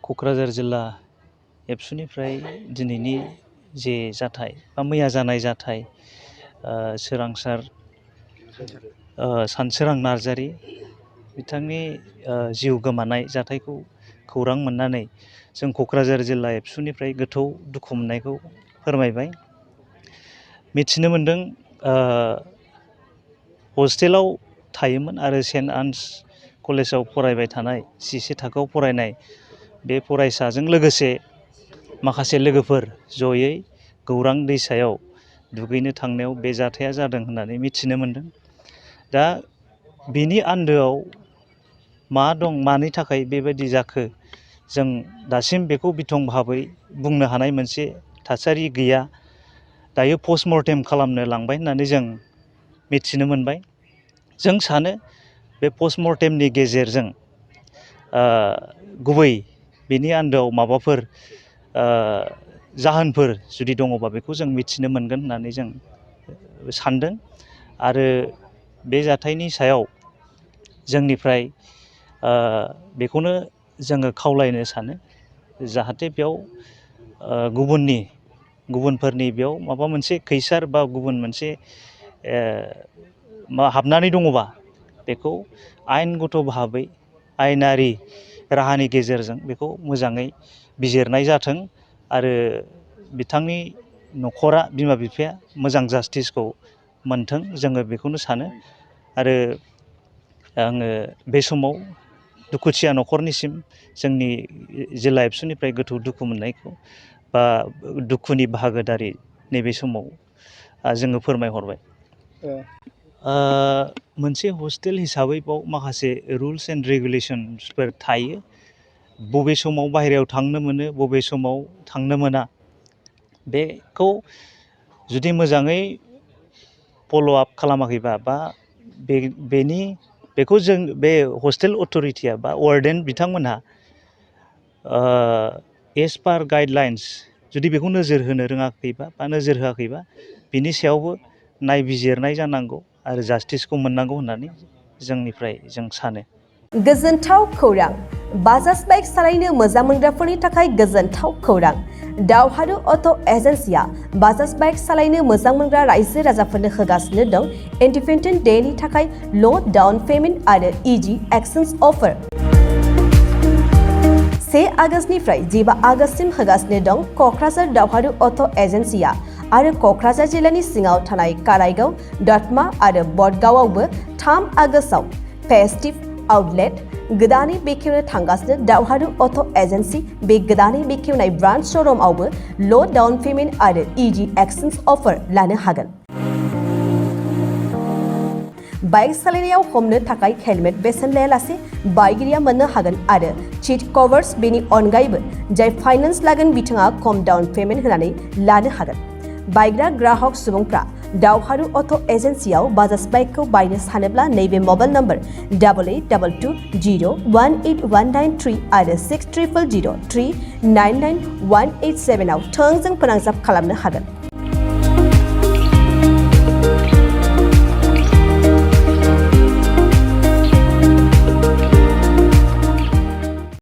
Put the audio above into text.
क'क्राझार जिल्ला एबसुनिफ्राय दिनैनि जे जाथाय बा मैया जानाय जाथाय सोरांसार सानसोरां नार्जारि बिथांनि जिउ गोमानाय जाथायखौ खौरां मोननानै जों क'क्राझार जिल्ला एबसुनिफ्राय गोथौ दुखु मोननायखौ फोरमायबाय। मिथिनो मोनदों हस्टेलाव थायोमोन आरो सेन्ट आन्स कलेजाव फरायबाय थानाय 10 थाखोआव फरायनाय बे फरायसाजों लोगोसे माखासे लोगोफोर जयै गौरां दैसायाव दुगैनो थांनायाव बे जाथाया जादों होननानै मिथिनो मोनदों। दा बिनि आन्दोआव मा दं, मानि थाखाय बेबायदि जाखो, जों दासिम बेखौ बिथं भाबै बुंनो हानाय मोनसे थासारि गैया। दायो पस्टमर्टेम खालामनो लांबाय होननानै जों मिथिनो मोनबाय। जों सानो बे पस्टमर्टेमनि गेजेरजों गुबै बेनि आन्दोआव माबाफोर जाहोनफोर जुदि दङबा बेखौ जों मिथिनो मोनगोन होननानै जों सानदों। आरो बे जाथायनि सायाव जोंनिफ्राय बेखौनो जोङो खावलायनो सानो जाहाथे बेयाव गुबुनफोरनि बेयाव माबा मोनसे खैसार बा गुबुन मोनसे हाबनानै दङबा बेखौ आयेनगत भाबै आयेनारि राहानि गेजेरजों बेखौ मोजाङै बिजिरनाय जाथों आरो बिथांनि न'खरा, बिमा बिफाया मोजां जास्टिसखौ मोनथों, जोङो बेखौनो सानो। आरो आङो बे समाव दुखुथिया न'खरनिसिम जोंनि जिल्ला एबसुनिफ्राय गोथौ दुखु मोननायखौ बा दुखुनि बाहागोदारि नैबे समाव जोङो फोरमायहरबाय। मोनसे हस्टेल हिसाबै बाव माखासे रुल्स एन्ड रेगुलेसनसफोर थायो। बबे समाव बाहेरायाव थांनो मोनो, बबे समाव थांनो मोना, बेखौ जुदि मोजाङै फल' आप खालामाखैबा बा बेखौ जों बे हस्टेल अथ'रिटिया बा वार्डेन बिथांमोनहा एज पार गाइडलाइन्स जुदि बेखौ नोजोर होनो रोङाखैबा बा नोजोर होआखैबा बिनि सायावबो नायबिजिरनाय जानांगौ आरो जास्टिसखौ मोननांगौ होननानै जों सानो। गोजोनथाव खौरां! बाजाज बाइक सालायनो मोजां मोनग्राफोरनि थाखाय गोजोनथाव खौरां। दावहारु अट' एजेन्सिया बाजाज बाइक सालायनो मोजां मोनग्रा रायजो राजाफोरनो होगासिनो दं इन्डिपेन्डेन्ट डेनि थाखाय ल' डाउन पेमेन्ट आरो इजि एक्सचेन्ज अफार। 1 आगस्तनिफ्राय 15 आगस्तसिम होगासिनो दं क'क्राझार दावहारु अट' एजेन्सिया आरो क'क्राझार जिल्लानि सिङाव थानाय काराइगाव, दतमा आरो बडगावआवबो 3 आगस्टआव फेस्टिभ आउटलेट गोदानै बेखेवनो थांगासिनो दावहारु अट' एजेन्सि। बे गोदानै बेखेवनाय ब्रान्च श'रुमआवबो ल' डाउन पेमेन्ट आरो इजि एक्सचेन्ज अफार लानो हागोन। बाइक सालायनायाव हमनो थाखाय हेलमेट बेसेन लायालासे बाइगिरिया मोननो हागोन आरो सीट कभार्स। बेनि अनगायैबो जाय फाइनेन्स लागोन बिथाङा खम डाउन पेमेन्ट होनानै लानो हागोन। बायग्रा ग्राहक सुबुंफ्रा दावहारु अट' एजेन्सियाव बाजाज बाइकखौ बायनो सानोब्ला नैबे मबाइल नम्बर 8822018193 आरो 600003991187 आव थोंजों फोनांजाब खालामनो हागोन।